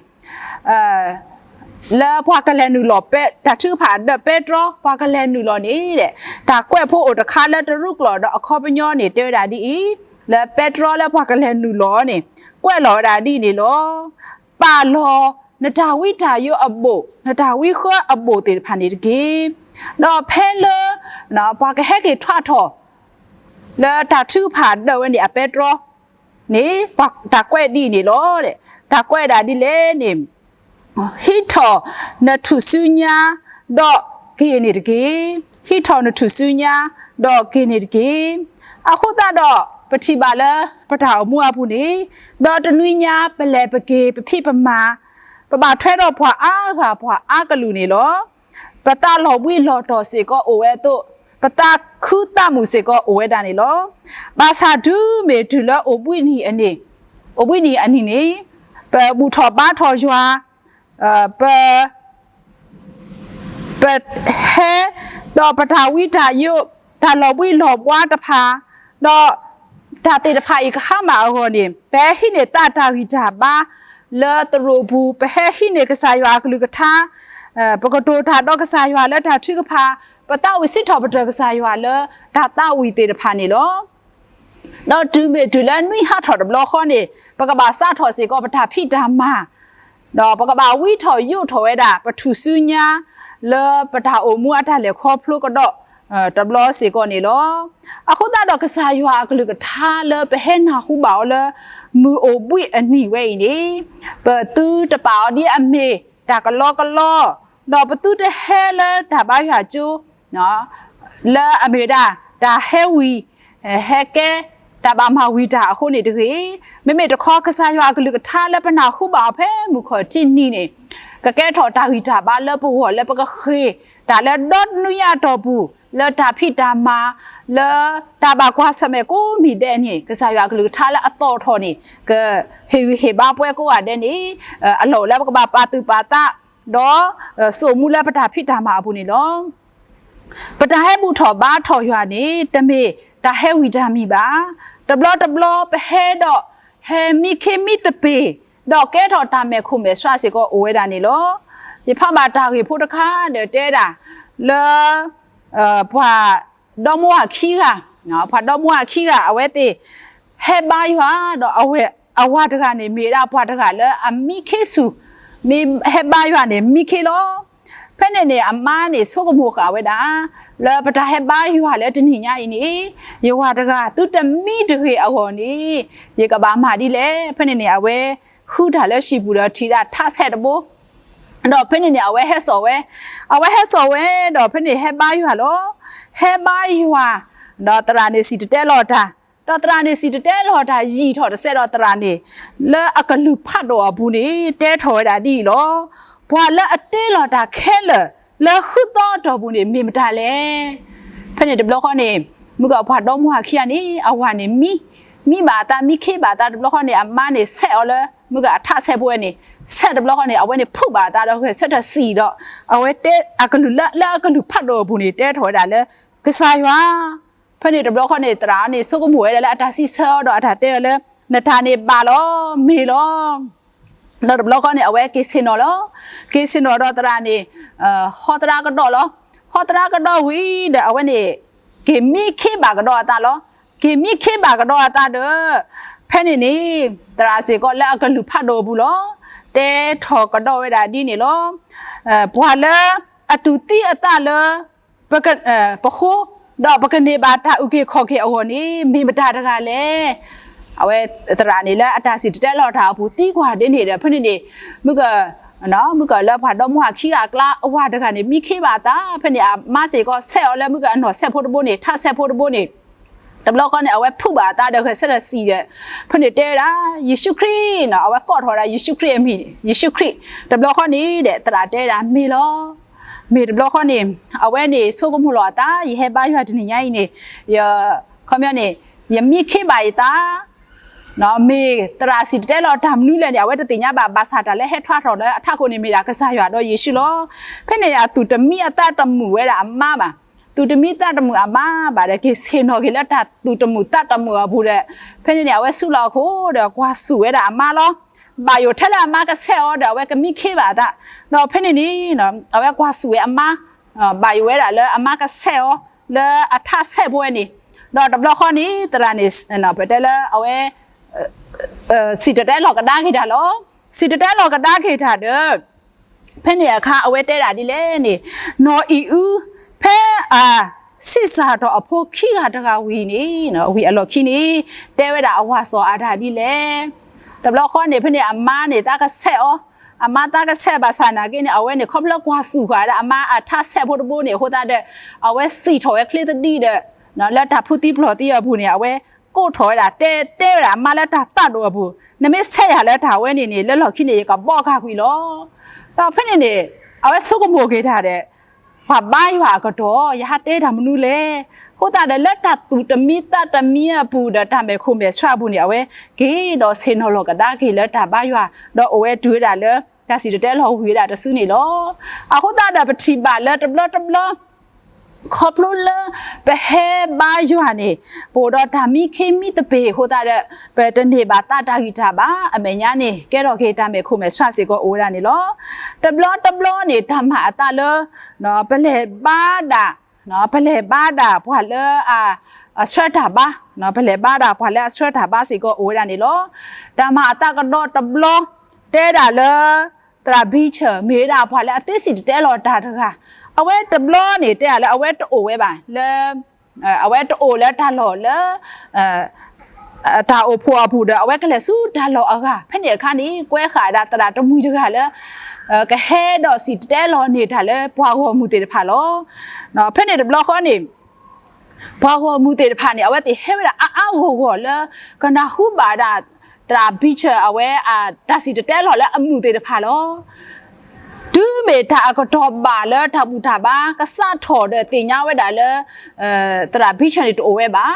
လၢပှၤကလဲၤနုာ်လီၤ တၢ်ထုကဖၣ်အဒၢးပဲတြီ ပှၤကလဲၤနုာ်လီၤန့ၣ် တၢ်ကွဲးဖိအိၣ်တခါလၢတရူးကျိာ်ဒီးအခီပညီန့ၣ် တဲဝဲဒၣ်ဒ်အံၤ, လၢပဲတြီလၢပှၤကလဲၤနုာ်လီၤန့ၣ် ကွဲးလီၤဝဲဒၣ်ဒ်န့ၣ်လီၤ. ပာ်လီၤနတၢ်ဝံတၢ်ယိးအဘိၣ် နတၢ်ဝံဃၢအဘိၣ်သ့ၣ်တဖၣ်န့ၣ်တက့ၢ်. ဒီးဖဲလၢ ပှၤကဟဲက့ၤထွဲထီၣ် လၢတၢ်ထုကဖၣ်ဒၢးဝဲန့ၣ် အပဲတြီန့ၣ် တၢ်ကွဲးဒ်အံၤန့ၣ်လီၤ. တၢ်ကွဲးဒၣ်ဒ်လဲၣ်န့ၣ် ဟံးထီၣ်နထူၣ်စုညါ ဒီးက့ၤန့ၣ်တက့ၢ်. ဟံးထီၣ်နထူၣ်စုညါ ဒီးက့ၤန့ၣ်တက့ၢ်. အဃိသတးဒီး ပထံၣ်ဘၣ်လၢ ပတၢ်အိၣ်မူအပူၤန့ၣ် ဒီးတနွံညါပလဲၤပက့ၤ ပဖံးပမၤ ပဘၣ်ထွဲဒီးပှၤအါဂၤပှၤအါကလုာ်န့ၣ်လီၤ. ပသးလီၤဘှံးလီၤတီၤစ့ၢ်ကီးအိၣ်ဝဲအသိး ပသးခုသးမုာ်စ့ၢ်ကီးအိၣ်ဝဲဒၣ်န့ၣ်လီၤ. ဘၣ်ဆၣ်တုၤမ့ၢ်တုၤလၢအိၣ်ဘှံးနံၤအနံၤန့ၣ် ပဘူၣ်ထီၣ်ဘါထီၣ်ယွၤ ပ ပဟဲ ဒီးပတၢ်ဝံတၢ်ယိး တၢ်လီၤဘှံးလီၤဘှါတဖၣ် ဒီးတၢ်သ့ၣ်တဖၣ်အံၤကဟါမၢ်အဂီၢ်န့ၣ် ပဟဲဟံးန့ၢ်သးတၢ်ဂံၢ်တၢ်ဘါလၢသရိာ်ပူၤ ပဟဲဟံးန့ၢ်ကစၢ်ယွၤအကလုၢ်ကထါ ပကတိၤတၢ်ဒီးကစၢ်ယွၤလၢတၢ်ထုကဖၣ် ပသးဝံၣ်စံးထီၣ်ပတြၢၤကစၢ်ယွၤလၢတၢ်သးဝံၣ်သ့ၣ်တဖၣ်န့ၣ်လီၤ. ဒီးတုၤမ့ၢ်တုၤလၢနွံဟးထီၣ်တဘျီဃီန့ၣ် ပကဘၣ်စးထီၣ်စ့ၢ်ကီးပတၢ်ဖံးတၢ်မၤ ဒီးပကဘၣ်ဝံထီၣ်ယိးထီၣ်ဝဲဒၣ် ပထူၣ်စုညါ လၢပတၢ်အိၣ်မူအတၢ်လဲၤခီဖျိကဒီး တဘျီစ့ၢ်ကီးန့ၣ်လီၤ. အဃိသတးဒီးကစၢ်ယွၤအကလုၢ်ကထါလၢပဟဲနၢ်ဟူဘၣ်အီၤလၢ မုၢ်အိၣ်ဘှံးအနံၤဝဲအံၤန့ၣ် ပသုတပာ်အီၤဒ်အမ့ၢ်တၢ်ကလီကလီ ဒီးပသုတဟဲလၢတၢ်ဘါယွၤကၠိ လၢအမ့ၢ်ဝဲဒၣ် တၢ်ဟဲဝံၤ ဟဲကဲ တၢ်ဘၣ်မၤဝံၤတၢ်အဃိန့ၣ်တဂ့ၤ, မ့မ့ၢ်တခီ ကစၢ်ယွၤအကလုၢ်ကထါလၢပနၢ်ဟူဘၣ်အီၤဖဲမုၢ်ခီၣ်ထံးနံၤန့ၣ် ကကဲထီၣ်တၢ်ဂံၢ်တၢ်ဘါလၢပဂီၢ်လၢပကဃ့ၢ်တၢ်လၢဒီတနွံညါအတီၢ်ပူၤ လၢတၢ်ဖံးတၢ်မၤ လၢတၢ်ဘၣ်ကွၢ်ဆၢၣ်မဲာ်ကိးမံၤဒဲးန့ၣ် ကစၢ်ယွၤအကလုၢ်ကထါလၢအသီၣ်ထီၣ်န့ၣ် ကဟ့ၣ်ဂံၢ်ဟ့ၣ်ဘါပှၤကိးဂၤဒဲးန့ၣ် အလီၢ်အိၣ်လၢပကဘၣ်ပာ်သူၣ်ပာ်သး ဒီး စိာ်မူလၢပတၢ်ဖံးတၢ်မၤအပူၤန့ၣ်လီၤ. ပတၢ်ဟဲဘူၣ်ထီၣ်ဘါထီၣ်ယွၤန့ၣ် တမ့ၢ်တၢ်ဟဲဝံၤတၢ်မံၤဘၣ်. တဘျီတဘျီပဟဲဒီး ဟဲမံခ့မံသပ့ၤ ဒီးကဲထီၣ်တၢ်မဲာ်ခိၣ်မဲာ်ဆှးစ့ၢ်ကီးအိၣ်ဝဲဒၣ်န့ၣ်လီၤ. ယဖးဘၣ်တၢ်ဂ့ၢ်ဖိတခါဒီးတဲဒၣ် လၢ ပှၤဒီမါဝၤခံဂၤ, ပှၤဒီမါဝၤခံဂၤ အဝဲသ့ၣ် ဟဲဘါယွၤ ဒီးအဝဲ အဝၤတဂၤန့ၣ် မ့ၢ်ဝဲဒၣ်ပှၤတဂၤလၢအမံခ့ဆူၣ်, မ့ၢ်ဟဲဘါယွၤန့ၣ် မံခ့လီၤ. ဖဲန့ၣ်န့ၣ် အမါန့ၣ် ဆိကမိၣ်ဃာ်ဝဲဒၣ် လၢပတၢ်ဟဲဘါယွၤလၢတနံၤညါအံၤန့ၣ် ယဝၤတဂၤ သုတမံတဂ့ၤအဂီၢ်န့ၣ် ယကဘၣ်မၤဒ်လဲၣ်. ဖဲန့ၣ်န့ၣ် အဝဲဃုတၢ်လၢဟံၣ်ပူၤဒီးထံၣ်ဒၣ်ထးဆဲးတဘိ ဒီးဖဲန့ၣ်န့ၣ် အဝဲဟဲစိာ်ဝဲ, အဝဲဟဲစိာ်ဝဲဒီးဖဲန့ၣ်ဟဲဘါယွၤလီၤ. ဟဲဘါယွၤ, ဒီးသရၣ်န့ၣ်စံၣ်တဲၤတဲလီၤတၢ်, ဒီးသရၣ်န့ၣ်စံၣ်တဲၤတဲလီၤတၢ်ယံာ်ထီၣ်တစဲးဒီးသရၣ်န့ၣ် လၢအကလုၢ်ဖးဒိၣ်အပူၤန့ၣ် တဲထီၣ်ဝဲဒၣ်ဒ်အံၤလီၤ. ပှၤလၢအတဲလီၤတၢ်ခဲလၢာ်လၢဃုသီအတီၢ်ပူၤန့ၣ် မ့ၢ်မတၤလဲၣ်. ဖဲန့ၣ်တဘျီဃီန့ၣ် မုၢ်ကပှၤဒီမါဝၤခံဂၤန့ၣ် အဝၤန့ၣ်မံ, မံဘၣ်အသး မံခ့ဘၣ်အသးတဘျီဃီန့ၣ် အမါန့ၣ်ဆဲးအီၤလၢ မုၢ်ကအထးဆဲးဖိဝဲန့ၣ်, ဆဲးတဘျီဃီန့ၣ် အဝဲန့ၣ်ဖုးဘၣ်အသးဒီးဂဲၤဆၢထၢၣ်စံၣ်ဒီး အဝဲတဲအကလုၢ်လၢ လၢအကလုၢ်ဖးဒိၣ်အပူၤန့ၣ် တဲထီၣ်ဝဲဒၣ်လၢ ကစၢ်ယွၤ ဖဲန့ၣ်တဘျီဃီန့ၣ် သရၣ်န့ၣ် ဆိကမိၣ်ဝဲဒၣ်လၢအတၢ်စံးဆၢအီၤဒီး အတၢ်တဲအီၤလၢ နတၢ်န့ၣ်ဘၣ်လီၤ, မ့ၢ်လီၤ. ဒီးတဘျီဃီန့ၣ် အဝဲက့ၤဆ့ၣ်နီၤလီၤ. က့ၤဆ့ၣ်နီၤဒီးသရၣ်န့ၣ် ဟီသရၣ်ကဒီးလီၤ. ဟီသရၣ်ကဒီးဝံၤဒီး အဝဲန့ၣ် က့ၤမံခ့ဘၣ်ကဒီးအသးလီၤ. က့ၤမံခ့ဘၣ်ကဒီးအသးဒီး ဖဲန့ၣ်န့ၣ် သရၣ်စ့ၢ်ကီးလၢအကလုၢ်ဖးဒိၣ်အပူၤလီၤ. တဲထီၣ်ကဒီးဝဲဒၣ်ဒ်န့ၣ်လီၤ. ပှၤလၢအတူၢ်သံအသးလၢ ပဃိ ဒီးပကန့ၢ်ဘၣ်တၢ်အုၣ်က့ၤခီၣ်က့ၤအဂီၢ်န့ၣ် မ့ၢ်မတၤတဂၤလဲၣ်. အဝဲသရၣ်န့ၣ်လၢအတၢ်စံၣ်တဲၤတဲလီၤတၢ်အပူၤသံကွၢ်ဒ်န့ၣ်ဒီး ဖဲန့ၣ်န့ၣ် မုၢ်က မုၢ်ကလၢပှၤဒီမါဝၤခံဂၤအကျါ အဝၤတဂၤန့ၣ် မံခ့ဘၣ်အသး ဖဲန့ၣ်အမါစ့ၢ်ကီးဆဲးအီၤလၢ မုၢ်ကအနီၢ်ဆဲးဖိတဘိန့ၣ် ထးဆဲးဖိတဘိန့ၣ် တဘျီဃီန့ၣ် အဝဲဖုးဘၣ်အသးဒီးဂဲၤဆၢထၢၣ်စံၣ်ဒီး ဖဲန့ၣ်တဲဝဲဒၣ် ယ့ၣ်ၡူးခရံာ်နီၤ အဝဲကိးထီၣ်ဝဲဒၣ်ယ့ၣ်ၡူးခရံာ်အမံၤ ယ့ၣ်ၡူးခရံာ် တဘျီဃီန့ၣ်ဒီး သရၣ်တဲဝဲဒၣ်မ့ၢ်လီၤ. မ့ၢ်တဘျီဃီန့ၣ် အဝဲန့ၣ်ဆိကမိၣ်လီၤအသး ယဟဲဘါယွၤတနံၤညါအံၤန့ၣ် ယ ခီပညီန့ၣ် ယမံခ့ဘၣ်ယသး မ့ၢ်သရၣ်စံၣ်တဲၤတဲလီၤတၢ်မနုၤလဲၣ်န့ၣ် အဝဲတသ့ၣ်ညါဘၣ် ဘၣ်ဆၣ်တၢ်လၢဟဲထွါထီၣ်လၢအထးခိၣ်န့ၣ်မ့ၢ်ဒၣ်ကစၢ်ယွၤဒီးယ့ၣ်ၡူးလီၤ. ဖဲန့ၣ်အသူၣ်တမံအသးတမုာ်ဝဲဒၣ်အမါဘၣ်. သူၣ်တမံသးတမုာ်အမါဘၣ်ဒီး က့ၤဆ့ၣ်နီၤက့ၤလၢတၢ်သူၣ်တမုာ်သးတမုာ်အပူၤဒီး ဖဲန့ၣ်န့ၣ် အဝဲဆူၣ်လီၤအခိၣ်ဒီးကွၢ်ဆူၣ်ဝဲဒၣ်အမါလီၤ. ဘၣ်ယိၣ်ထဲလၢအမါကဆဲးအီၤဒီး အဝဲကမံခ့ဘၣ်အသး ဒီးဖဲန့ၣ်န့ၣ် အဝဲကွၢ်ဆူၣ်ဝဲအမါ ဘၣ်ယိၣ်ဝဲဒၣ်လၢအမါကဆဲးအီၤ လၢအထးဆဲးဖိဝဲန့ၣ် ဒီးတဘျီဃီန့ၣ် သရၣ်န့ၣ် ပတဲလၢအဝဲ စံၣ်တဲၤတဲလီၤကဒါက့ၤတၢ်လီၤ. စံၣ်တဲၤတဲလီၤကဒါက့ၤတၢ်ဒီး ဖဲန့ၣ်အခါအဝဲတဲဒၣ်ဒ်လဲၣ်န့ၣ် နီၢ်အံၤအု ဖဲအ ဆံးစၢ်ထီၣ်အဖိခံဂၤတဂၤဝံၤန့ၣ် ဝံၤအလီၢ်ခံန့ၣ် တဲဝဲဒၣ်အဝၤစီၤအၤဒၣ်ဒ်လဲၣ်. တဘျီဃီန့ၣ် ဖဲန့ၣ်အမါန့ၣ် သးကဆဲးအီၤ အမါသးကဆဲးဘၣ်ဆၣ်နာ်က့န့ၣ် အဝဲန့ၣ် ခီဖျိကွၢ်ဆူၣ်ဃာ်ဝဲဒၣ်အမါအထးဆဲးဖိတဘိန့ၣ် အဃိသတးဒီး အဝဲစံၣ်ထီၣ်ဝဲချ့သဒံဒီး လၢတၢ်ဖုသံပျီၢ်သံအပူၤန့ၣ် အဝဲကိးထီၣ်ဝဲဒၣ် တဲ တဲဝဲဒၣ်အမါလၢတၢ်သးဒိၣ်အပူၤ နမ့ၢ်ဆဲးယၤလၢတၢ်ဝဲန့ၣ်န့ၣ် လၢလီၢ်ခံန့ၣ် ယကဘီကၤကွံာ်လီၤ. ဒီးဖဲန့ၣ်န့ၣ် အဝဲဆိကမိၣ်က့ၤတၢ်ဒီး ပှၤဘါယွၤအကတီၢ် ယဟးတဲတၢ်မနုၤလဲၣ်. အဃိသတးဒီးလၢတၢ်သူၣ်တမံသးတမံအပူၤဒီးတၢ်မဲာ်ခိၣ်မဲာ်ဆှးအပူၤန့ၣ် အဝဲက့ၤဒီးဆ့ၣ်နီၤလီၤကဒါက့ၤလၢတၢ်ဘါယွၤ ဒီးအိၣ်ဝဲတုၤဝဲဒၣ်လၢ တၢ်စံၣ်တဲၤတဲလီၤဝံၤဝဲဒၣ်တစုန့ၣ်လီၤ. အဃိသတးဒီးပထံၣ်ဘၣ်လၢတဘျီတဘျီ ခီဖျိလၢပဟဲဘါယွၤန့ၣ် ပအိၣ်ဒီးတၢ်မံခ့မံသပ့ၤအဃိသတးဒီး ပတန့ၢ်ဘၣ်သးတၢ်ဂံၢ်တၢ်ဘါ အမဲာ်ညါန့ၣ် ကဲထီၣ်က့ၤတၢ်မဲာ်ခိၣ်မဲာ်ဆှးစ့ၢ်ကီးအိၣ်ဝဲဒၣ်န့ၣ်လီၤ. တဘျီတဘျီန့ၣ် တၢ်မၤအသးလၢ ပလဲၤဘါဒၣ် ပလဲၤဘါဒၣ်ပှၤလၢအ အဆှၢတၢ်ဘါ ပလဲၤဘါဒၣ်ပှၤလၢအဆှၢတၢ်ဘါစ့ၢ်ကီးအိၣ်ဝဲဒၣ်န့ၣ်လီၤ. တၢ်မၤအသးကဒီးတဘျီ တဲဒၣ်လၢ သရၣ် Beecher မ့ၢ်ဝဲဒၣ်ပှၤလၢအသ့စံၣ်တဲၤတဲလီၤတၢ်တဂၤ အဝဲတဘျီန့ၣ် တဲဒၣ်လၢအဝဲတအိၣ်ဝဲဘၣ် လၢ အဝဲတအိၣ်လၢတၢ်လီၢ်လၢ တၢ်အိၣ်ဖှိၣ်အပူၤဒီး အဝဲကလဲၤဆူတၢ်လီၢ်အဂၤ ဖဲန့ၣ်အခါန့ၣ် ကွဲဃာ်ဒၣ်သရၣ်တမှံၤတဂၤလၢ ကဟဲဒီးစံၣ်တဲၤတဲလီၤန့ၢ်တၢ်လၢပှၤဂီၢ်မုၢ်သ့ၣ်တဖၣ်လီၤ. ဖဲန့ၣ်တဘျီဃီန့ၣ် ပှၤဂီၢ်မုၢ်သ့ၣ်တဖၣ်န့ၣ် အဝဲသ့ၣ်ဟဲဝဲဒၣ်အါအါဂီၢ်ဂီၢ်လၢ ကနၢ်ဟူဘၣ်ဒၣ် သရၣ် Beecher အဝဲအတၢ်စံၣ်တဲၤတဲလီၤလၢအမုာ်သ့ၣ်တဖၣ်လီၤ. တုၤမ့ၢ်တၢ်အကတီၢ်ဘၣ်လၢတၢ်ဘူၣ်တၢ်ဘါကစးထီၣ်ဒီးသ့ၣ်ညါဝဲဒၣ်လၢ သရၣ် Beecher န့ၣ်တအိၣ်ဝဲဘၣ်.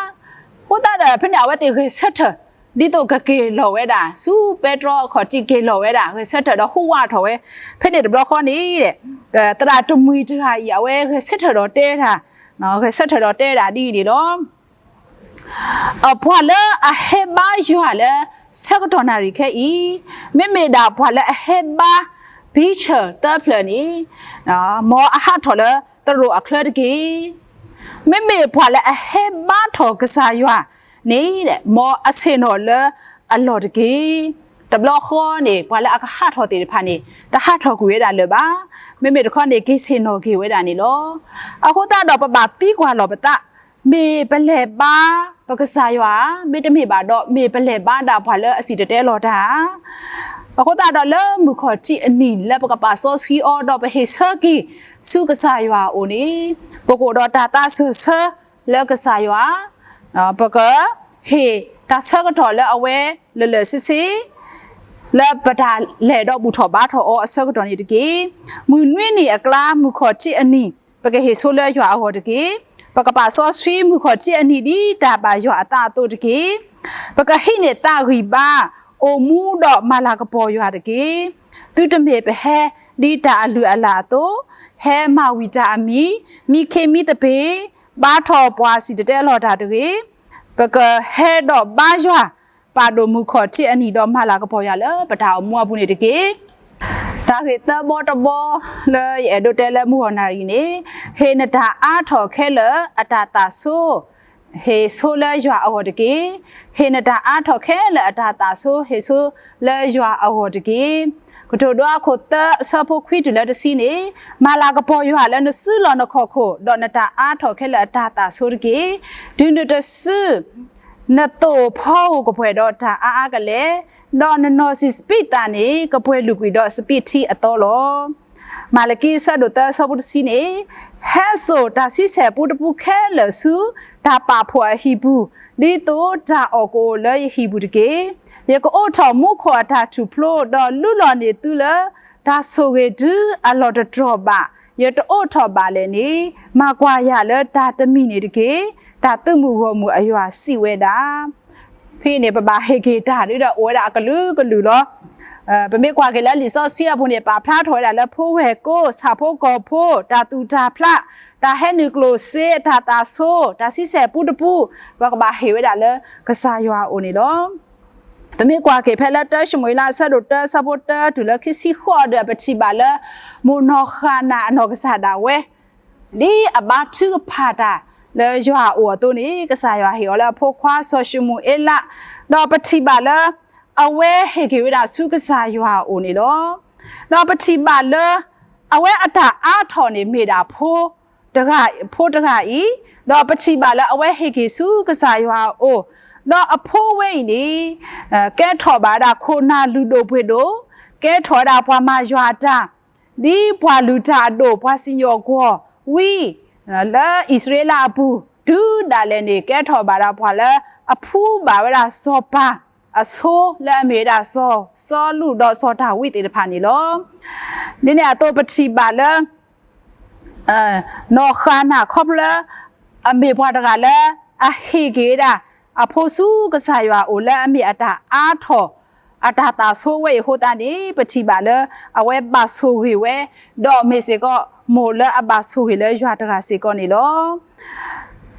အဃိသတးဒီး ဖဲန့ၣ်အဝဲသ့ၣ်ဂဲၤဆၢထၢၣ် ဒ်သိးကက့ၤလီၤဝဲဒၣ် ဆူပဲတြီအခီၣ်ထံးက့ၤလီၤဝဲဒၣ် ဂဲၤဆၢထၢၣ်ဒီးဟူးဝးထီၣ်ဝဲ ဖဲန့ၣ်တဘျီဃီန့ၣ် သရၣ်တမှံၤတဂၤအံၤ အဝဲဂဲၤဆၢထၢၣ်ဒီးတဲတၢ် ဂဲၤဆၢထၢၣ်ဒီးတဲဒၣ်ဒ်အံၤန့ၣ်လီၤ. ပှၤလၢအဟဲဘါယွၤလၢ ဆၢကတီၢ်နၣ်ရံၣ်ခဲအံၤ မ့မ့ၢ်ဒၣ်ပှၤလၢအဟဲဘါ Beecher သၢဖျၢၣ်န့ၣ် မ်အဟးထီၣ်လၢသရိာ်အချၢတက့ၢ်. မ့မ့ၢ်ပှၤလၢအဟဲဘါထီၣ်ကစၢ်ယွၤန့ၣ် မ်အဆ့ၣ်နီၤလၢအလီၢ်တက့ၢ်. တဘျီဃီန့ၣ် ပှၤလၢအကဟးထီၣ်သ့ၣ်တဖၣ်န့ၣ် တဟးထီၣ်ကွံာ်ဝဲဒၣ်လၢၤဘၣ်. မ့မ့ၢ်တခီန့ၣ် က့ၤဆ့ၣ်နီၤက့ၤဝဲဒၣ်န့ၣ်လီၤ. အဃိသတးဒီးပဘၣ်သံကွၢ်လီၤပသး မ့ၢ်ပလဲၤဘါ ပကစၢ်ယွၤဧါ, မ့တမ့ၢ်ဘၣ်ဒီး မ့ၢ်ပလဲၤဘါဒၣ်ပှၤလၢအစံၣ်တဲၤတဲလီၤတၢ်ဧါ. အဃိသတးဒီးလၢမုၢ်ခီၣ်ထံးအနံၤလၢပကပာ်စီဆှံအီၤဒီးပဟ့ၣ်ဆၢက့ၤဆူကစၢ်ယွၤအအိၣ်န့ၣ်, ပကအိၣ်ဒီးတၢ်သးစၢၢ်ဆၢလၢကစၢ်ယွၤ, ပကဟ့ၣ်တၢ်ဆၢကတီၢ်လၢအဝဲလၢာ်လၢာ်ဆ့ဆ့ လၢပတၢ်လဲၤဒီးဘူၣ်ထီၣ်ဘါထီၣ်အီၤအဆၢကတီၢ်န့ၣ်တက့ၢ်. မုၢ်နွံနံၤအကျါ မုၢ်ခီၣ်ထံးအနံၤ ပကဟ့ၣ်ဆိလၢယွၤအဂီၢ်တက့ၢ်. ပကပာ်စီဆှံမုၢ်ခီၣ်ထံးအနံၤဒ်တၢ်ဘၣ်ယွၤအသးအသိးတက့ၢ်. ပကဟံးန့ၢ်သးဂံၢ်ဘါ အိၣ်မူဒီးမၤလၤကပီၤယွၤတက့ၢ်. သုတမ့ၢ်ပဟဲဒ်တၢ်အလုၢ်အလၢ်အသိး, ဟဲမၤဝံၤတၢ်အမံၤ, မံခ့မံသပ့ၤ, ဘါထီၣ်ပှၤစံၣ်တဲၤတဲလီၤတၢ်တဂ့ၤ. ပကဟဲဒီးဘါယွၤ ပာ်ဒိၣ်မုၢ်ခီၣ်ထံးအနံၤဒီးမၤလၤကပီၤယွၤလၢပတၢ်အိၣ်မူအပူၤန့ၣ်တက့ၢ်. တၢ်ဂ့ၢ်သၢဘီတဘီလၢယအဲၣ်ဒိးတဲလၢမုၢ်ဂီၢ်နၣ်ရံၣ်န့ၣ်, ဟ့ၣ်နတၢ်အါထီၣ်ခဲလၢာ်အတၢ်သးဆိ ဟ့ၣ်ဆိလၢယွၤအဂီၢ်တက့ၢ်. ဟ့ၣ်နတၢ်အါထီၣ်ခဲလၢာ်အတၢ်သးဆိ ဟ့ၣ်ဆိလၢယွၤအဂီၢ်တက့ၢ်. ကတိၤဒိအခိၣ်သၢအဆၢဖိခွံတုၤလၢတဆံန့ၣ်, မၤလၤကပီၤယွၤလၢနစုလီၢ်နခီၣ်ခိၣ် ဒီးနတၢ်အါထီၣ်ခဲလၢာ်အတၢ်သးဆိတက့ၢ်. တုၤနတစု နသိၣ်ဖီဧိၤကပှဲၤဒီးတၢ်အါအါကလဲာ်, ဒီးနနီၢ်စံၣ်စပံးသၣ်န့ၣ် ကပှဲၤလုာ်ကွံာ်ဒီးစပံးထံအသီလီၤ. မၤလကံအဆၢဒိၣ်သၢအဆၢဖိတဆံန့ၣ်, ဟဲစိာ်တၢ်ဆံဆဲၣ်ပူတပူခဲလၢာ်ဆူ တၢ်ပာ်ဖှိၣ်အဟံၣ်ပူၤ, ဒ်သိးတၢ်အီၣ်ကအိၣ်လၢယဟံၣ်ပူၤတက့ၢ်. ယကအိးထီၣ်မူခိၣ်အတၢ်ထူၣ်ဖျိ, ဒီးလူလီၤန့ၢ်သုလၢ တၢ်ဆိၣ်ဂ့ၤတုၤအလီၢ်တတြီၢ်ဘၣ်, ယတအိးထီၣ်ဘၣ်လဲၣ်န့ၣ်, မၤကွၢ်ယၤလၢတၢ်တမံၤန့ၣ်တက့ၢ်, တၢ်သုးမုၢ်ဂီၢ်မုၢ်အယွၤစံးဝဲဒၣ်. ဖဲန့ၣ် ပဘၣ်ဟ့ၣ်က့ၤတၢ်ဒ်ဒီးအိၣ်ဝဲဒၣ်အကလုာ်ကလုာ်လီၤ. ပမ့ၢ်ကွၢ်က့ၤလၢလံာ်စီဆှံအပူၤန့ၣ် ပာ်ဖျါထီၣ်ဝဲဒၣ်လၢဖိဝဲၢ်ကိ, ဆၣ်ဖိကီၢ်ဖိ, တၢ်သူၣ်တၢ်ဖျး, တၢ်ဟဲနုာ်ကျိၣ်စ့, တၢ်သးဆိ, တၢ်ဆံဆဲၣ်ပူတပူ, ပကဘၣ်ဟ့ၣ်ဝဲဒၣ်လၢကစၢ်ယွၤအအိၣ်န့ၣ်လီၤ. ပမ့ၢ်ကွၢ်က့ၤဖဲလၢတၢၡမူၤအ့လး အဆၢဒိၣ်တၢ အဆၢဖိတၢတုၤလၢခံဆံဃိးဒီး ပထံၣ်ဘၣ်လၢ မိၢ်နီၢ်ဃၣ်နၢ်အနီၢ်ကစၢ်ဒၣ်ဝဲ ဒ်အဘါထုကဖၣ်တၢ်လၢယွၤအအိၣ်အသိးန့ၣ်, ကစၢ်ယွၤဟ့ၣ်အီၤလၢအဖိခွါစီၤၡမူၤအ့လး, ဒီးပထံၣ်ဘၣ်လၢ အဝဲဟ့ၣ်က့ၤဝဲဒၣ်ဆူကစၢ်ယွၤအအိၣ်န့ၣ်လီၤ. ဒီးပထံၣ်ဘၣ်လၢ အဝဲအတၢ်အါထီၣ်န့ၣ်မ့ၢ်ဒၣ်ဖိ တဂၤ, ဖိတဂၤအံၤ, ဒီးပထံၣ်ဘၣ်လၢအဝဲဟ့ၣ်က့ၤဆူကစၢ်ယွၤအအိၣ်, ဒီးအဖိဝဲအံၤန့ၣ် ကဲထီၣ်ဘၣ်ဝဲဒၣ်ခိၣ်နၢ်လုၢ်ဒိၣ်ပှ့ၤဒိၣ်, ကဲထီၣ်ဝဲဒၣ်ပှၤမၤယွၤအတၢ်, ဒ်ပှၤလုၢ်တၢ်အဒိၣ် ပှၤစံၣ်ညီၣ်ကွီၢ်ဝံၤ လၢအံၣ်စရ့လးအပူၤ, တုၤဒၣ်လဲာ်န့ၣ် ကဲထီၣ်ဘၣ်ဒၣ်ပှၤလၢအဖှူဘၣ်ဝဲဒၣ်စီၤပၤအဆိလၢအမ့ၢ်ဝဲဒၣ်စီၤစီလူးဒီးစီၤဒၤဝံးသ့ၣ်တဖၣ်န့ၣ်လီၤ. ဒ်န့ၣ်အသိးပထံၣ်ဘၣ်လၢ နီၢ်ဃၣ်နၢ်ခီဖျိလၢ အမ့ၢ်ပှၤတဂၤလၢ အဟ့ၣ်က့ၤဝဲဒၣ် အဖိဆူကစၢ်ယွၤအအိၣ်လၢအမ့ၢ်အတၢ်အါထီၣ် အတၢ်သးဆိဝဲအံၤအဃိသတးန့ၣ် ပထံၣ်ဘၣ်လၢ အဝဲဘၣ်ဆိၣ်ဂ့ၤဝဲ ဒီးမ့ၢ်စ့ၢ်ကီး မိၢ်လၢအဘၣ်ဆိၣ်ဂ့ၤလၢယွၤတဂၤစ့ၢ်ကီးန့ၣ်လီၤ.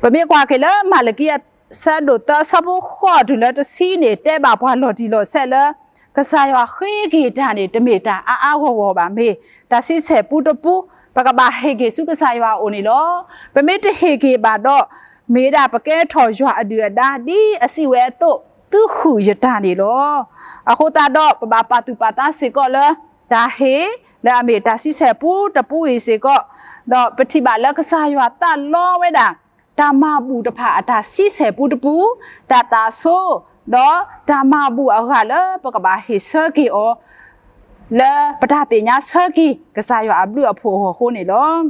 ပမ့ၢ်ကွၢ်က့ၤလၢမၤလကံ အဆၢဒိၣ်သၢ အဆၢဖိဃိးတုၤလၢတဆံန့ၣ် တဲဘၣ်ပှၤလီၤတံၢ်လီၤဆဲးလၢ ကစၢ်ယွၤဃ့က့ၤတၢ်န့ၣ် တမ့ၢ်တၢ်အါအါဂီၢ်ဂီၢ်ဘၣ် မ့ၢ်တၢ်ဆံဆဲၣ်ပူတပူ ပကဘၣ်ဟ့ၣ်က့ၤဆူကစၢ်ယွၤအအိၣ်န့ၣ်လီၤ. ပမ့ၢ်တဟ့ၣ်က့ၤဘၣ်ဒီး မ့ၢ်ဝဲဒၣ်ပကဲထီၣ်ယွၤအဒုၣ်အဒါ ဒ်အစံးဝဲအသိး သုဃုာ်ယတၢ်န့ၣ်လီၤ. အဃိသတးဒီး ပဘၣ်ပာ်သူၣ်ပာ်သးစ့ၢ်ကီးလၢ တၢ်ဟ့ၣ် လၢအမ့ၢ်တၢ်ဆံဆဲၣ်ပူတပူအံၤစ့ၢ်ကီး, ဒီးပထံၣ်ဘၣ်လၢကစၢ်ယွၤသးလီဝဲဒၣ် တၢ်မၤဘူၣ်တဖၣ်အတၢ်ဆံဆဲၣ်ပူတပူ, တၢ်သးဆိ, ဒီးတၢ်မၤဘူၣ်အဂၤလၢပကဘၣ်ဟ့ၣ်ဆၢက့ၤအီၤ လၢပတၢ်သ့ၣ်ညါဆၢက့ၤ ကစၢ်ယွၤအဘျုးအဖှိၣ်အဂီၢ်အဃိန့ၣ်လီၤ.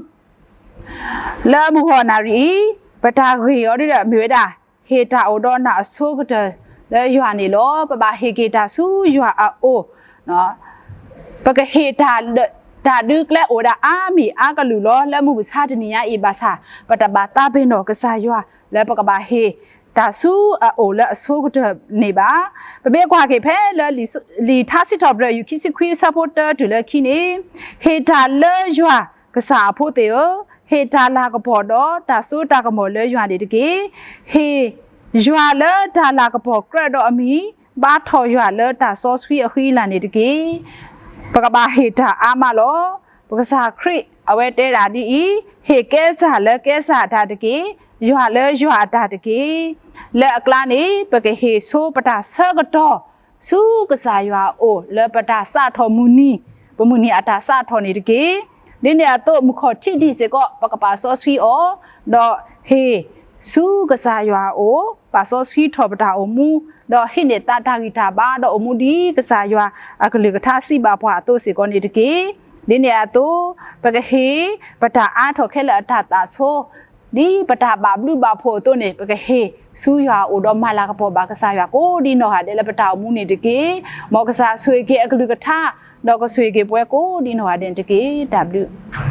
လၢမုၢ်ဂီၢ်နၣ်ရံၣ်အံၤ ပတၢ်ဂ့ၢ်အီၤဒ်ဒီးမ့ၢ်ဝဲဒၣ် ဟ့ၣ်တၢ်အိၣ်ဒီးနၢ်အဆိကတၢၢ်လၢယွၤန့ၣ်လီၤ. ပဘၣ်ဟ့ၣ်က့ၤတၢ်ဆူယွၤအအိၣ် ပကဟ့ၣ်တၢ် တၢ်ဒုးကျဲအိၣ်ဝဲဒၣ်အါမံၤအါကလုာ်လီၤ လၢမုၢ်မဆါတနံၤညါအံၤဘၣ်ဆၣ် ပတဘၣ်သးပ့ၤနီၣ်ကစၢ်ယွၤ လၢပကဘၣ်ဟ့ၣ်တၢ်ဆူအအိၣ်လၢအဆိကတၢၢ်န့ၣ်ဘၣ်. ပမ့ၢ်ကွၢ်က့ၤဖဲလၢ လံာ်ထါစံးထီၣ်ပတြၢၤ ယူၢ်ခံဆံခွံ အဆၢဖိတၢတုၤလၢခံန့ၣ်, ဟ့ၣ်တၢ်လၢယွၤ ကစၢ်အဖိသ့ၣ်ဧၢ, ဟ့ၣ်တၢ်လၤကပီၤဒီးတၢ်စိတၢ်ကမီၤလၢယွၤန့ၣ်တက့ၢ်. ဟ့ၣ်ယွၤလၢတၢ်လၤကပီၤကြၢးဒီးအမံၤ, ဘါထီၣ်ယွၤလၢတၢ်စီဆှံအဃံအလၤန့ၣ်တက့ၢ်. ပကဘၣ်ဟ့ၣ်တၢ်အါမးလီၤ. ပကစၢ်ခရံာ်အဝဲတဲဒၣ်ဒ်အံၤ, ဟ့ၣ်ကဲစၢ်လၢကဲစၢ်အတၢ်တက့ၢ်, ယွၤလၢယွၤအတၢ်တက့ၢ်. လၢအကျါန့ၣ် ပကဟ့ၣ်ဆိပတၢ်ဆၢကတီၢ် ဆူကစၢ်ယွၤအအိၣ်လၢပတၢ်စးထီၣ်မုၢ်နံၤ, ပမုၢ်နံၤအတၢ်စးထီၣ်န့ၣ်တက့ၢ်. ဒ်န့ၣ်အသိး မုၢ်ခီၣ်ထံးဒံးစ့ၢ်ကီး ပကပာ်စီဆှံအီၤ, ဒီးဟ့ၣ် ဆူကစၢ်ယွၤအအိၣ်, ပာ်စီဆှံထီၣ်ပတၢ်အိၣ်မူ, ဒီးဟံးန့ၢ်သးတၢ်ဂံၢ်တၢ်ဘါ, ဒီးအိၣ်မူဒ်ကစၢ်ယွၤအကလုၢ်ကထါစံးဘၣ်ပှၤအသိးစ့ၢ်ကီးန့ၣ်တက့ၢ်. ဒ်န့ၣ်အသိး, ပကဟ့ၣ်ပတၢ်အါထီၣ်ခဲလၢာ်အတၢ်သးဆိ, ဒ်ပတၢ်ဘၣ်ဘျုးဘၣ်ဖှိၣ်အသိးန့ၣ် ပကဟ့ၣ်ဆူယွၤအအိၣ်ဒီးမၤလၤကပီၤဘၣ်ကစၢ်ယွၤကိးဒ်နီၢ်ဂၤဒဲးလၢပတၢ်အိၣ်မူန့ၣ်တက့ၢ်. မ်ကစၢ်ဆိၣ်ဂ့ၤက့ၤအကလုၢ်ကထါ, ဒီးကဆိၣ်ဂ့ၤက့ၤပဝဲကိးဒ်နီၢ်ဂၤဒဲးန့ၣ်တက့ၢ်. တၢ်ဘျုး